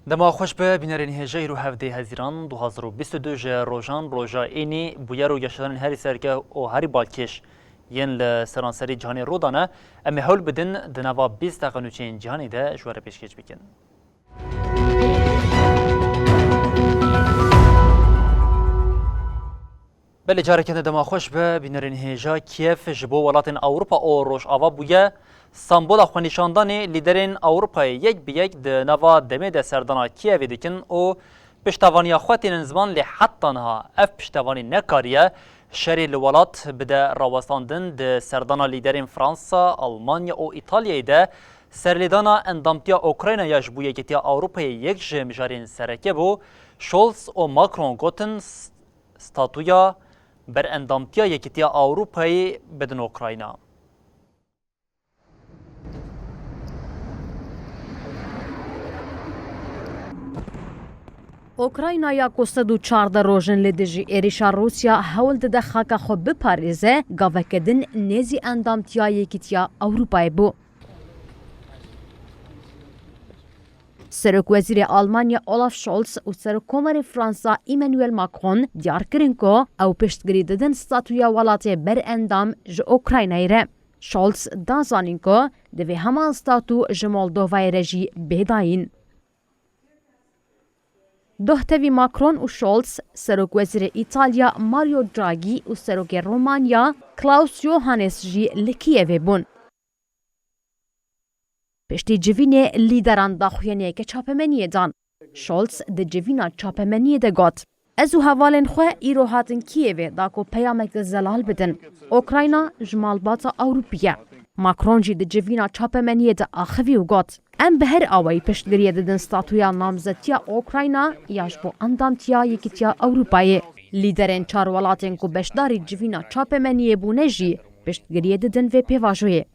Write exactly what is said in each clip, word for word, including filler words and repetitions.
Dema xweş be, bînerên hêja, îro hevdeh Hezîran du hazar û bîst û du ji rojan, roja Înî, bûyer û geşedanên herî serkevt û herî balkêş yên li seranserî cîhanê rû dane. Em ê hewl bidin di nava bîst deqe nûçeyên cîhanê de ji we re pêşkêş bikin. Belê, careke din dema xweş be, bînerên hêja. Kiev ji bo welatên Ewropa û Rojava bûye sembola xwenîşandanê. Lîderên Ewropayê yek bi yek di nava demê de serdana Kievê dikin û piştevaniya xwe tînin ziman, lê heta niha ev piştevanî nekariye şerê li welat bide rawestandin. Di serdana lîderên Fransa, Almanya û Îtalyayê de serlêdana endamtiya Ukraynaya ji bo Yekîtiya Ewropayê yek ji mijarên sereke bû. Scholz û Macron gotin, s-, statuya berendamtiya Yekîtiya Ewropayê bidin Ukrayna. Ukrayna ya ku sed û çardeh roj in li dijî êrişa Rûsya hewl dide xaka xwe biparêze, gaveke din nêzî endamtiya Yekîtiya Ewropayê bû. Serokwezîrê Almanya Olaf Scholz û Serokkomarê Fransa Emmanuel Macron diyar kirin ku ew piştgirî didin statuya welatê berendam ji Ukraynayê re. Scholz da zanîn ku divê heman statu ji Moldovayê re jî bê dayîn. Doh tevî Macron û Scholz, Serokwezîrê Îtalya Mario Draghi û Serokê Romanya Klaus Iohannis jî li Kiyevê bûn. Piştî civînê, lîderan daxuyaniyeke çapemeniyê dan. Scholz di civîna çapemeniyê de got, "Ez û hevalên xwe îro hatin Kiyevê da ku peyameke zelal bidin. Ukrayna ji malbata Ewropî ye." Macron jî di civîna çapemeniyê de axivî û got, "Em bi her awayî piştgiriyê didin statuya namzetiya Ukrayna ya ji bo endamtiya Yekîtiya Ewropayê." Lîderên çar welatên ku beşdarî civîna çapemeniyê bûne jî piştgiriyê didin vê pêvajoyê.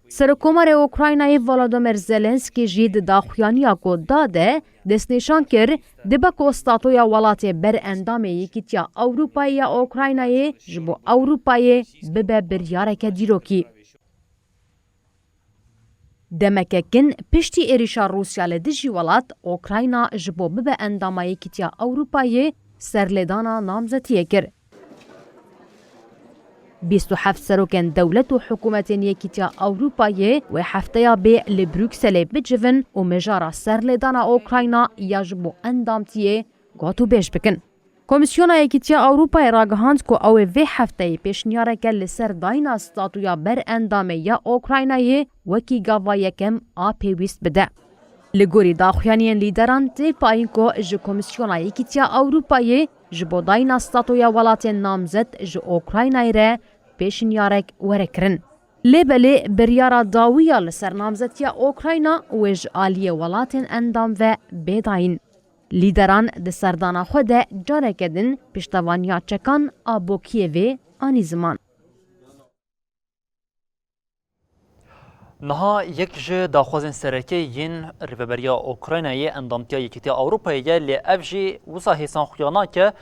Serokkomarê Ukraynayê Volodymyr Zelenskî jî di daxuyaniya ku da de destnîşan kir, dibe ku statuya welatê berendamê Yekîtiya Ewropayê ya Ukraynayê ji bo Ewropayê bibe biryareke dîrokî. Demeke kin piştî êrişa Rûsya li dijî welat, Ukrayna ji bo bibe endama Yekîtiya Ewropayê serlêdana namzetiyê kir. Bîst û heft serokên dewlet û hikûmetên Yekîtiya Ewropayê wê hefteya bê li Brukselê bicivin û mijara serlêdana Ukrayna ya ji bo endamtiyê gotûbêj bikin. Komîsyona Yekîtiya Ewropayê ragihand ku ew ê vê hefteyê pêşniyareke li ser dayîna statuya berendamê ya Ukraynayê wekî gava yekem a pêwîst bide. Li gorî daxuyaniyên lîderan tê payîn ku ji Komîsyona Yekîtiya Ewropayê ji bo dayîna statuya welatên namzet ji Ukraynayê re pêşniyarek were kirin. Lê belê biryara dawî ya li ser namzetiya Ukrayna wê ji aliyê welatên endam ve bê dayîn. Lîderan di serdana xwe de careke din piştevaniya çekan a bo Kiyevê anî ziman. Niha yek ji daxwazên sereke yên Rêveberiya Ukraynayê endamtiya Yekîtiya Ewropayê ye, lê ev jî wisa hêsan xuya nake.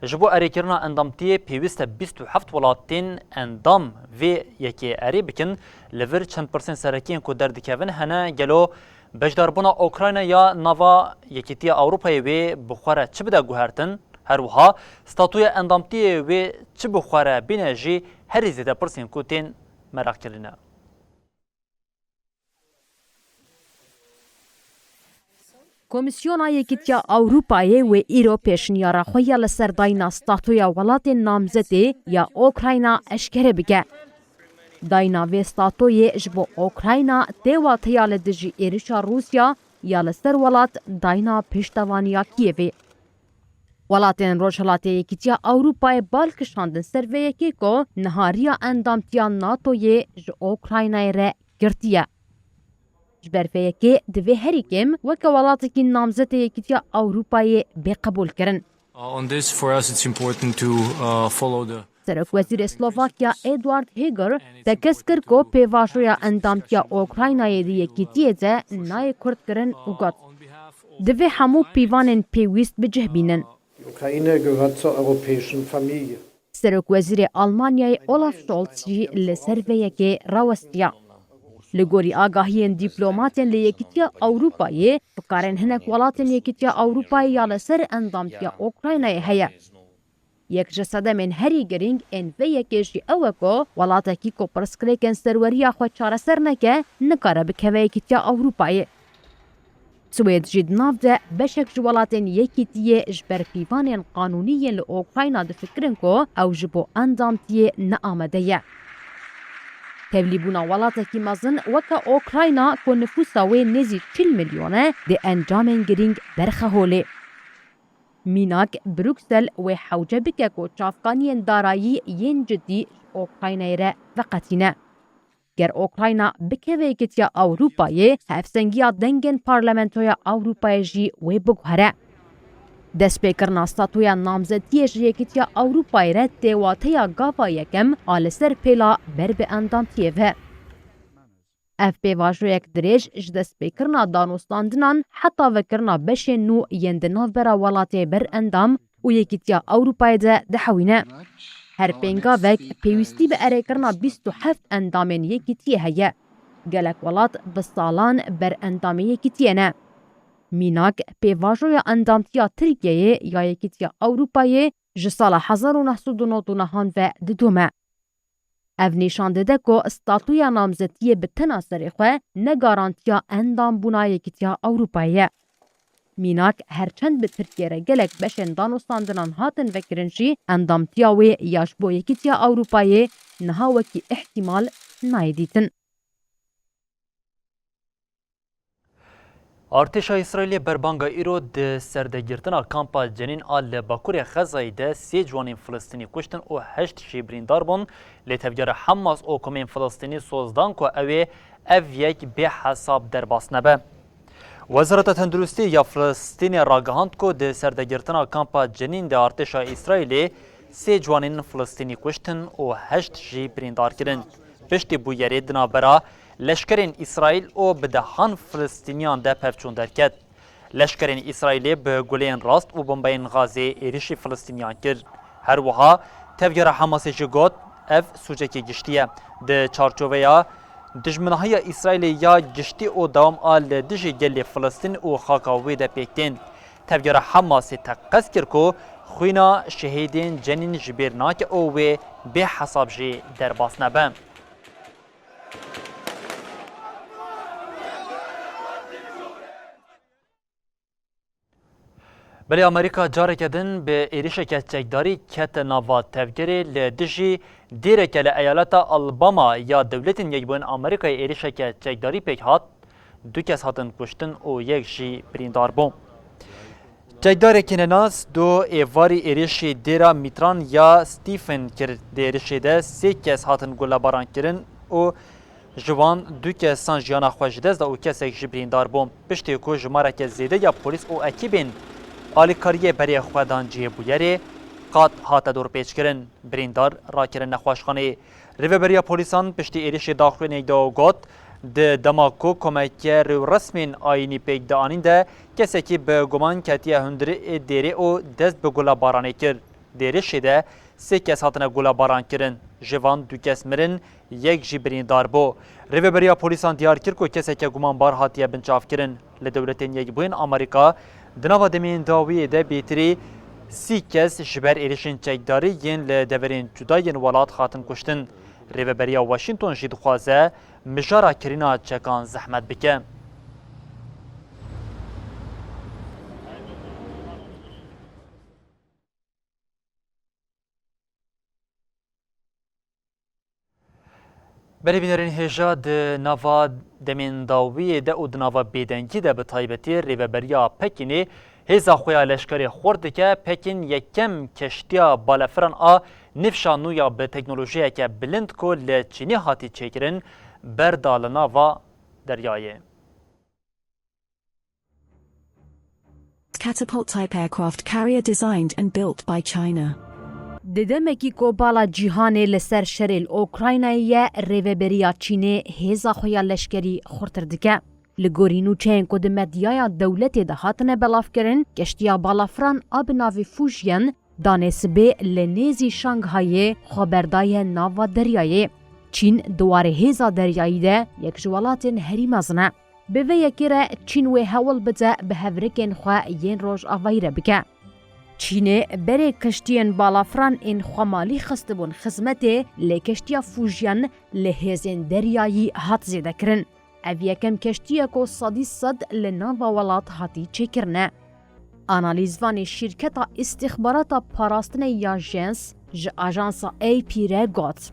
Ji bo erêkirina endamtiyê pêwîst e bîst û heft welatên endam vê yekê erê bikin. Li vir çend pirsên sereke yên ku derdikevin hene. Gelo beşdarbûna Ukrayna ya nava Yekîtiya Ewropayê wê bi xwe re çi bide guhertin? Her wiha statuya endamtiyê wê çi bi xwe re bîne jî herî zêde pirsên ku tên meraqkirin e. Komîsyona Yekîtiya Ewropayê wê îro pêşniyara xwe ya li ser dayîna statuya welatên namzetê ya Ukrayna eşkere bike. Dayîna vê statoyê ji bo Ukrayna tê wateya li dijî êrişa Rûsya ya li ser welat dayîna piştevaniya Kiyevê. Welatên Rojhilatê Yekîtiya Ewropayê bal kişandin ser vê yekê ku niha riya endamtiya NATOyê ji Ukraynayê re girtiye. Ji ber vê yekê divê herî kêm weke welatekî namzetê Yekîtiya Ewropayê bê qebûlkirin. Uh, on this, for us, it's important to, uh, follow the Serokwezîrê Slovakya Eduard Heger tekez kir ku pêvajoya endamtiya Ukraynayê di Yekîtiyê de nayê kurdkirin û got, divê hemû pîvanên pêwîst bi cih bînin. Die Ukraine gehört zur europäischen Familie. Serokwezîrê Almanyayê Olaf Scholz jî li ser vê yekê rawestiya. Li gorî agahiyên dîplomatên li Yekîtiya Ewropayê, fikarên hinek welatên Yekîtiya Ewropayê ya li ser endamtiya Ukraynayê heye. Yek ji sedemên herî girîng ên vê yekê jî ew e ku welatekî ku pirsgirêkên serweriya xwe çareser neke, nikare bikeve Yekîtiya Ewropayê. Swêd jî di nav de beşek ji welatên Yekîtiyê ji ber pîvanên qanûnî yên li Ukrayna difikirin ku ew ji bo endamtiyê ne amade ye. Tevlîbûna welatekî mezin weke Ukrayna ku nifûsa wê nêzî çil milyon e, dê encamên girîng derxe holê. Mînak, Bruksel wê hewce bike ku çavkaniyên darayî yên cidî ji Ukraynayê re veqetîne. Ger Ukrayna bikeve Yekîtiya Ewropayê, hevsengiya dengên Parlamentoya Ewropayê jî wê biguhere. Destpêkirina statuya namzetiyê ji Yekîtiya Ewropayê re tê wateya gava yekem a li ser pêla ber bi endamtiyê ve. Ev pêvajoyek dirêj ji destpêkirina danûstandinan heta vekirina beşên nû yên di navbera welatê ber endam û Yekîtiya Ewropayê de dihewîne. Her pêngavek pêwîstî bi erêkirina bîst û heft endamên Yekîtiyê heye. Gelek welat bi salan ber endamê Yekîtiyê ne. Mînak, pêvajoya endamtiya Tirkiyeyê ya Yekîtiya Ewropayê ji sala hezar û neh sed û nod û nehan ve didome. Ev nîşan dide ku statuya namzetiyê bi tena serê xwe ne garantiya endambûna Yekîtiya Ewropayê ye. Mînak, her çend bi Tirkiye re gelek beşên danûstandinan hatin vekirin jî, endamtiya wê ya ji bo Yekîtiya Ewropayê niha wekî îhtîmal nayê dîtin. Artêşa Îsraîlê berbanga îro di serdegirtina kampa Cenîn a li bakurê Xezayê de sê ciwanên Filistînî kuştin û heşt jî birîndar bûn, lê tevgera Hamas û komên Filistînî soz dan ku ew ê ev yek bê hesab derbas nebe. Wezareta Tenduristî ya Filistînê ragihand ku di serdegirtina kampa Cenîn de artêşa Îsraîlê sê ciwanên Filistînî kuştin û heşt jî birîndar kirin. Piştî bûyerê di navbera leşkerên Îsraîl û bi dehan Filistîniyan de pevçûn derket. Leşkerên Îsraîlê bi guleyên rast û bombeyên gazê êrişî Filistîniyan kir. Her wiha tevgera Hamasê jî got, ev sûcekê giştî ye. Di çarçoveya dijminahiya Îsraîlê ya giştî û dewam a li dijî gelê Filistîn û xaka wê de pêk tên. Tevgera Hamasê teqez kir ku xwîna şehîdên Cenîn ji bîr nake û wê bê hesab jî derbas nebe. Belê Amerîka careke din bi êrişeke çekdarî kete nava tevgerê li dijî dêreke li eyaleta Alabama ya Dewletên Yekbûyên Amerîkayê êrişeke çekdarî pêk hat, du kes hatin kuştin û yek jî birîndar bû. Çekdarekî nenas du êvarî êrişî dêra Mîtran ya Stephen kir. Di êrişê de sê kes hatin gulebarankirin û ji wan du kesan jiyana xwe ji dest da û kesek jî birîndar bû. Piştî ku jimareke zêde ya polîs û ekîbên alîkariyê berê xwe dan cihê bûyerê, qat hate dorpêçkirin. Birîndar rakirin nexweşxaneyê. Rêveberiya polîsan piştî êrişê daxuyaniyek da û got, di dema ku komeke rêwresmên ayînî pêk dianîn de kesekî bi guman ketiye hundirê dêrê û dest bi gulebaranê kir. Di êrişê de sê kes hatine gulebarankirin. Ji van du kes mirin, yek jî birîndar bû. Rêveberiya polîsan diyar kir ku keseke gumanbar hatiye binçavkirin. Li Dewletên Yekbûyên Amerîka di nava demên dawiyê de bêtirî sî kes ji ber êrişên çekdarî yên li deverên cuda yên welat hatin kuştin. Rêveberiya Washington jî dixwaze mijara kirîna çekan zehmet bike. Belê bînerên hêja, di nava demên dawiyê de û di nava bêdengî de bi taybetî rêveberiya Pekînê hêza xwe ya leşkerê xurt dike. Pekîn yekem keştiya balefiran a nifşa nû ya bi teknolojiyeke bilind ku li Çînê hatî çêkirin, berda li nava deryayê. Catapult type aircraft carrier designed and built by China. Di demekî ku bala cîhanê li ser şerê li Ukraynayê ye, rêveberiya Çînê hêza xwe ya leşkerî xurtir dike. Li gorî nûçeyên ku di medyaya dewletê de hatine belavkirin, keştiya balafran a bi navê Fujian danê sibê li nêzî Şanghayê xwe berdaye nava deryayê. Çîn di warê hêza deryayî de yek ji welatên herî mezin e. Bi vê yekê re Çîn wê hewl bide bi hevrikên xwe yên rojavayî re bike. Çînê berê kiştiyên balafran ên xwemalî xistibûn xizmetê, lê kiştiya Fujian li hêzên deryayî hat zêdekirin. Ev yekem keştî ye ku sedî sed li nava welat hatî çêkirine. Analîzvanê şîrketa îstîxbarata parastinê ya Jens ji ajansa A P re got,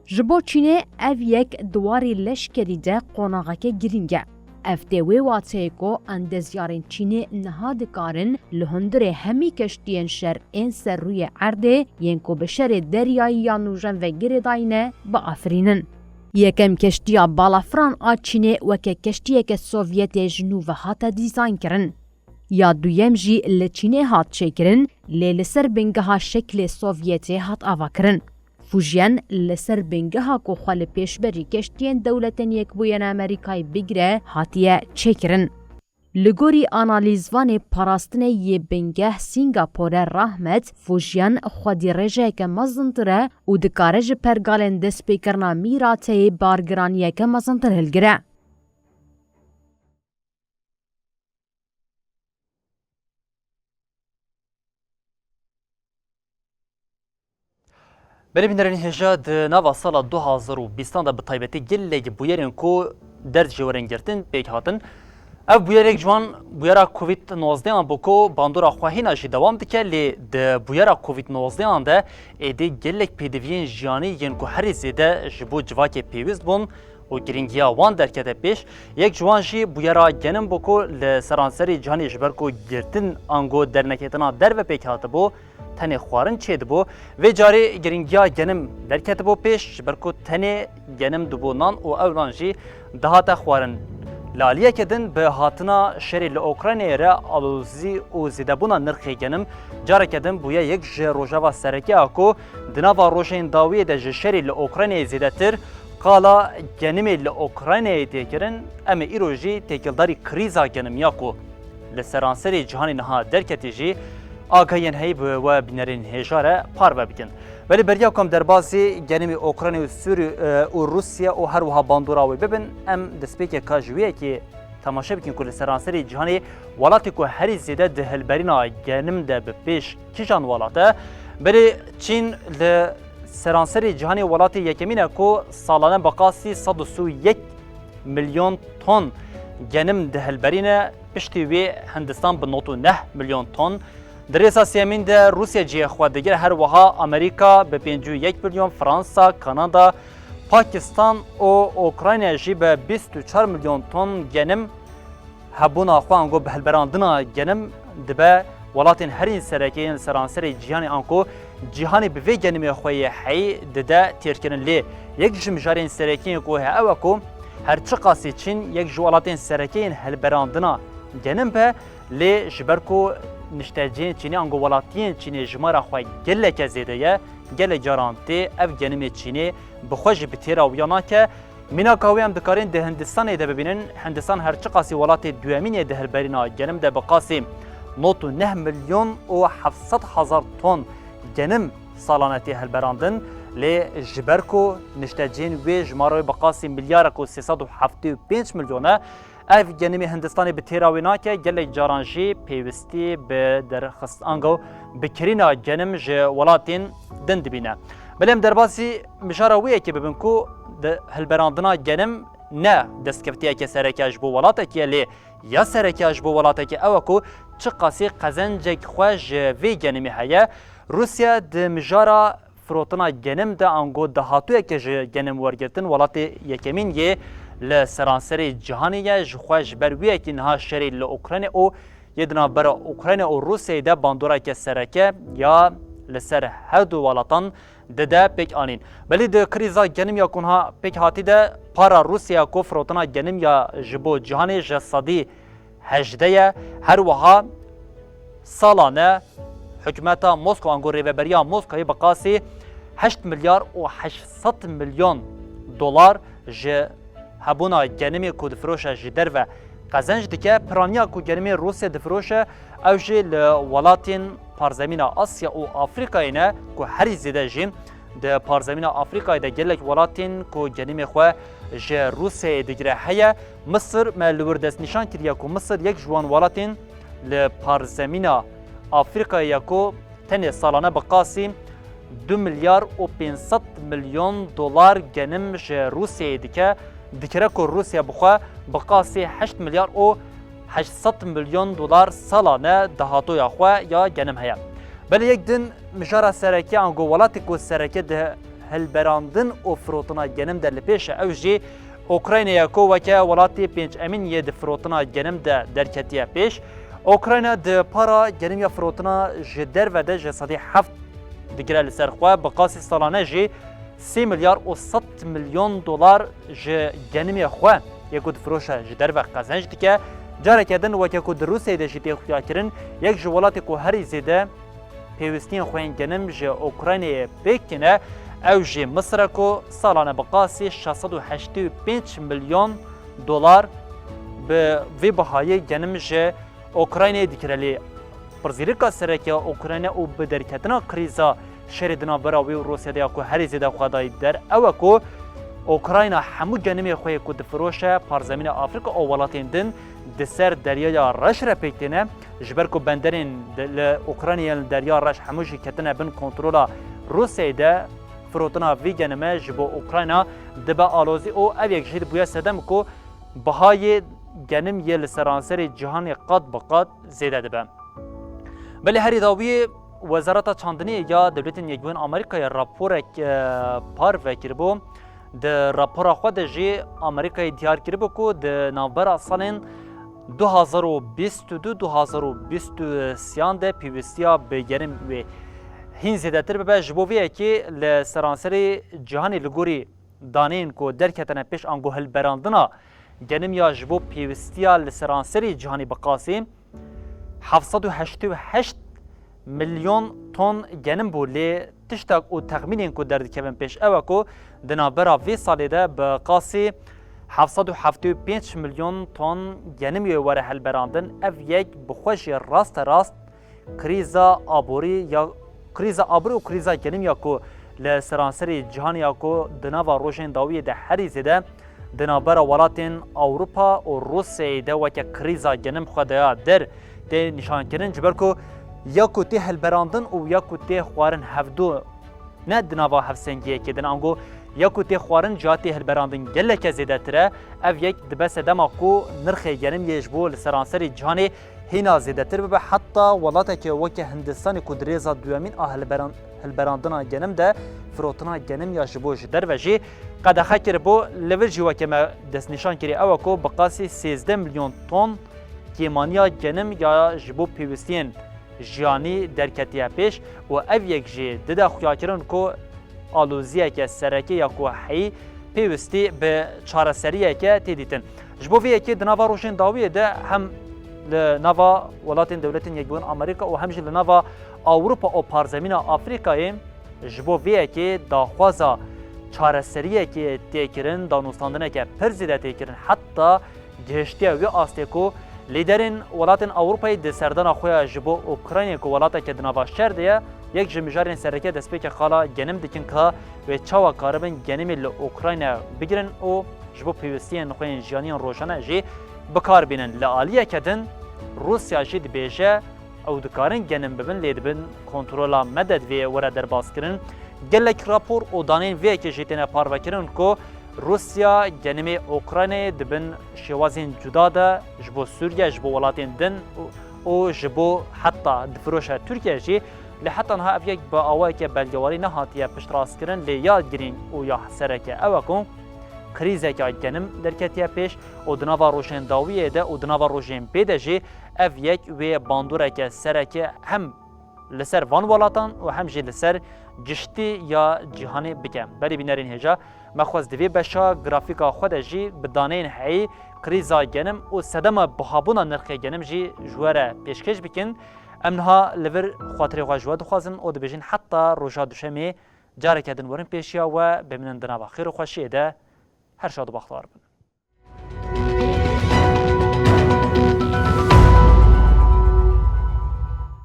Ji bo Çînê ev yek di warê leşkerî de qonaxeke girîng e. Ev tê wê wateyê ku endezyarên Çînê niha dikarin li hundirê hemî keştiyên şer ên ser rûyê erdê yên ku bi şerê deryayî ya nûjen ve girêdayî ne, biafirînin. Yekem keştiya balafran a Çînê weke keştiyeke Sovyetê ji nû ve hate dîzaynkirin. Ya duyem jî li Çînê hat çêkirin, lê li ser bingeha şeklê Sovyetê hat avakirin. Fujian li ser bingeha ku xwe li pêşberî keştiyên Dewletên Yekbûyên Amerîkayê bigire hatiye çêkirin. Li gorî analîzvanê parastinê yê bingeh Sîngapore Rahmet, Fujian xwedî rêjeyeke mezintir e û dikare ji pergalên destpêkirina mîrateyê bargiraniyeke mezintir hilgire. Belê bînerên hêja, di nava sala du hazar û bîstan de bi taybetî gelek bûyerên ku derd ji werin girtin pêk hatin. Ev bûyerek ji wan bûyera Covid nozdeh an bû ku bandora xwe hîna jî dewam dike, lê di bûyera Covid nozdeh an de êdî gelek pêdiviyên jiyanî yên ku herî zêde ji bo civakê pêwîst bûn û girîngiya wan derkete pêş. Yek ji wan jî bûyera genim bû ku li seranserê cîhanê ji ber ku girtin ango dernekêtina derve pêk hatibû, tenê xwarin çêdibû. Vê carê girîngiya genim derketibû pêş, ji ber ku tenê genim dibû nan û ew nan jî dihate xwarin. Li aliyeke din bi hatina şerê li Ukraynayê re alozî û zêdebûna nirxê genim careke din bûye yek ji rojeva sereke ya ku di nava rojên dawiyê de ji şerê li Ukraynayê zêdetir qala genimê li Ukraynayê tê kirin. Em ê îro jî têkildarî krîza genim ya ku li seranserê cîhanê niha derketî jî agahiyên heyî bi we bînerên hêja re parve bikin. Belê beriya ku em derbasî genimê Ukraynayê û Sûrî, e, û Rûsya û her wiha bandora wê bibin, em destpêkeka ji wê yekê temaşe bikin ku li seranserê cîhanê welatê ku herî zêde di hilberîna genim de bi pêş kîjan welat e. Belê Çîn li seranserê cîhanê welatê yekemîn e ku salane bi qasî sed û sî û yek milyon ton genim dihilberîne, piştî wê Hindistan bi nod û neh milyon ton. Di rêsa sêyemîn de Rûsya cihê xwe digire, her wiha Amerîka bi pêncî û yek milyon, Fransa, Kanada, Pakistan û Ukrayna jî bi bîst û çar milyon ton genim hebûna xwe ango bi hilberandina genim dibe welatên herî sereke yên li seranserê cîhanê anko cîhanê bi vê genimê xwe yê heyî dide têrkirin. Lê yek ji mijarên sereke yên ku heye ew e ku her çiqasî Çîn yek ji welatên sereke yên hilberandina genim be, lê ji ber ku niştecihên Çînê ango welatiyên Çînê jimara xwe geleke zêde ye, gelek caran tê ev genimê Çînê bi xwe jî bi têra wiya nake. Mînaka wê em dikarin di Hindistanê de bibînin. Hindistan her çiqasî welatê duyemîn yê di hilberîna genim de bi qasî nod û neh milyon û heft sed hezar ton genim salane tê hilberandin. Lê ji ber ku niştecihên wê jimara wê bi qasî milyarek û sê sed û heftê û pênc milyon e, ev genimê Hindistanê bi têra wê nake, gelek caran jî pêwîstî bi derxist ango bi kirîna genim ji welatên din dibîne. Belê em derbasî mijara wê yekê bibin ku di hilberandina genim ne destkeftiyeke sereke ji bo welatekî ye, lê ya sereke ji bo welatekî ew e ku çiqasî qezencek xwe ji vê genimê heye. Rûsya di mijara firotina genim de ango dahatûyeke ji genim wergirtin welatê yekemîn yê li seranserê cîhanê ye. Ji xwe ji ber wê yekê niha şerê li Ukraynê û yê di navbera Ukrayna û Rûsyayê de bandoreke sereke ya li ser her du welatan dide pêk anîn. Belê di krîza genim ya ku niha pêk hatî de para Rûsya ku firotina genim ya ji bo cîhanê ji sedî hejdeh ye. Her wiha salane hikûmeta Moskwa ango rêveberiya Moskayê bi qasî heşt milyar û heşt sed milyon dolar ji hebûna genimê ku difiroşe ji derve qezenc dike. Piraniya ku genimê Rûsya difiroşe, ew jî li welatên parzemîna Asya û Afrîkayê ne ku herî zêde jî di parzemîna Afrîkayê de gelek welatên ku genimê xwe ji Rûsyayê digire heye. Misir me li wir destnîşan kiriye ku Misir yek ji wan welatên li parzemîna Afrîkayê ye ku tenê salane bi qasî du milyar û pênc sed milyon dolar genim ji Rûsyayê dike. Dikire ku Rûsya bi xwe bi qasî heşt milyar û heşt sed milyon dolar salane dahatoya xwe ya genim heye. Belê yek din mijara sereke ango welatê ku sereke di hilberandin û firotina genim de li pêş e, ew jî Ukraynaya ku weke welatê pêncemîn yê di firotina genim de derketiye pêş. Ukrayna di para genim ya firotina ji derve de ji sedî heft digire li ser xwe, bi qasî salane jî sê milyar û sed milyon dolar ji genimê xwe yê ku difiroşe ji derve qezenc dike. Careke din weke ku di Rûsyayê de jî tê xuyakirin, yek ji welatê ku herî zêde pêwîstiyên xwe yên genim ji Ukraynayê pêk tîne, ew jî Misir e ku salane bi qasî şeş sed û heştê û pênc milyon dolar bi vê bihayê genim ji Ukraynayê dikire. Lê pirsgirêka sereke ya Ukrayna û bi derketina krîza şerê di navbera wê û Rûsyayê de ya ku herî zêde xwe dayî der, ew e ku Ukrayna hemû genimê xwe yê ku difiroşe parzemîna Afrîka û welatên din di ser Deryaya Reş re pêk têne, ji ber ku benderên di, li Ukraynayê yên li Derya Reş hemû jî ketine bin kontrola Rûsyayê de, firotina vî genime ji bo Ukrayna dibe alozî û ev yek jî dibûye sedem ku bihayê genim yê li seranserê cîhanê qat bi qat zêde dibe. Belê herî dawiyê Wezareta Çandinê ya Dewletên Yekbûyên Amerîkayê raporek, e, parve kiribû. Di rapora xwe de jî Amerîkayê diyar kiribû ku di navbera salên du hazar û bîst û du du hazar û bîst û sêyan de pêwîstiya bi genim wê hîn zêdetir bibe. Ji bo vê yekê li seranserê cîhanê li gorî daneyên ku derketine pêş ango hilberandina genim ya ji bo pêwîstiya li seranserê cîhanê bi qasî heft sed û heştê û heşt milyon ton genim bû, lê tiştek û texmînên ku derdikevin pêş ew e ku di navbera vê salê de bi qasî heft sed û heftê û pênc milyon ton genim yê were hilberandin. Ev yek bi xwe jî raste rast krîza aborî ya, krîza aborî û krîza genim ya ku li seranserê cîhanê ya ku di nava rojên dawiyê de herî zêde di navbera welatên Ewropa û Rûsyayê de weke krîza genim xwe daya der tê nîşankirin, ji ber ku ya ku tê hilberandin û ya ku tê xwarin hevdu ne di nava hevsengiyekê din, ango ya ku tê xwarin ciya tê hilberandin geleke zêdetir e, ev yek dibe sedema ku nirxê genim yê ji bo li seranserê cîhanê hîna zêdetir bibe, heta welateke weke Hindistanê ku di rêza duyemîn a hilberan-, hilberandina genim de firotina genim ya ji bo ji derve jî qedexe kiribû. Li vir jî weke me destnîşan kirî ew e ku bi qasî sêzdeh milyon ton kêmaniya genim ya ji bo pêwîstiyên jiyanî derketiye pêş û ev yek jî dide xuyakirin ku aloziyeke sereke ya ku heyî pêwîstî bi çareseriyeke tê dîtin. Ji bo vê yekê di nava rojên dawiyê de hem li nava welatên Dewletên Yekbûyên Amerîka û hem jî li nava Ewropa û parzemîna Afrîkayê ji bo vê yekê daxwaza çareseriyekê tê kirin, danûstandineke pir zêde tê kirin, heta gihiştiye wê astê ku lîderên welatên Ewropayê di serdana xwe ya ji bo Ukraynayê ku welateke di nava şer de ye, yek ji mijarên sereke destpêkê qala genim dikin ka wê çawa karibin genimê li Ukrayna bigirin û ji bo pêwîstiyên xwe yên jiyanî yên rojane jî bi kar bînin. Li aliyeke din Rûsya jî dibêje, ew dikarin genim bibin, lê dibin kontrola me de divê were derbas kirin. Gelek rapor û daneyên vê yekê jî têne parvekirin ku Rûsya genimê Ukraynayê di bin şêwazên cuda de ji bo Sûriye, ji bo welatên din û, û ji bo heta difiroşe Tirkiye jî. Lê heta niha ev yek bi awayeke belgewarî nehatiye piştrastkirin, lê ya girîng û ya sereke ew e ku krîzeke genim derketiye pêş û di nava rojên dawiyê de û di nava rojên pê de jî ev yek wê bandoreke sereke hem li ser van welatan û hem jî li ser giştî ya cîhanê bike. Berî bînerên hêja, me xwest di vê beşa grafîka xwe de jî bi daneyên heyî krîza genim û sedema bihabûna nirxê genim jî ji we re pêşkêş bikin. Em niha li vir xatirê xwe ji we dixwazin û dibêjin heta roja duşemê careke din werin pêşiya we, bimînin di nava xêr û xweşiyê de. Her şad û bextewar bin.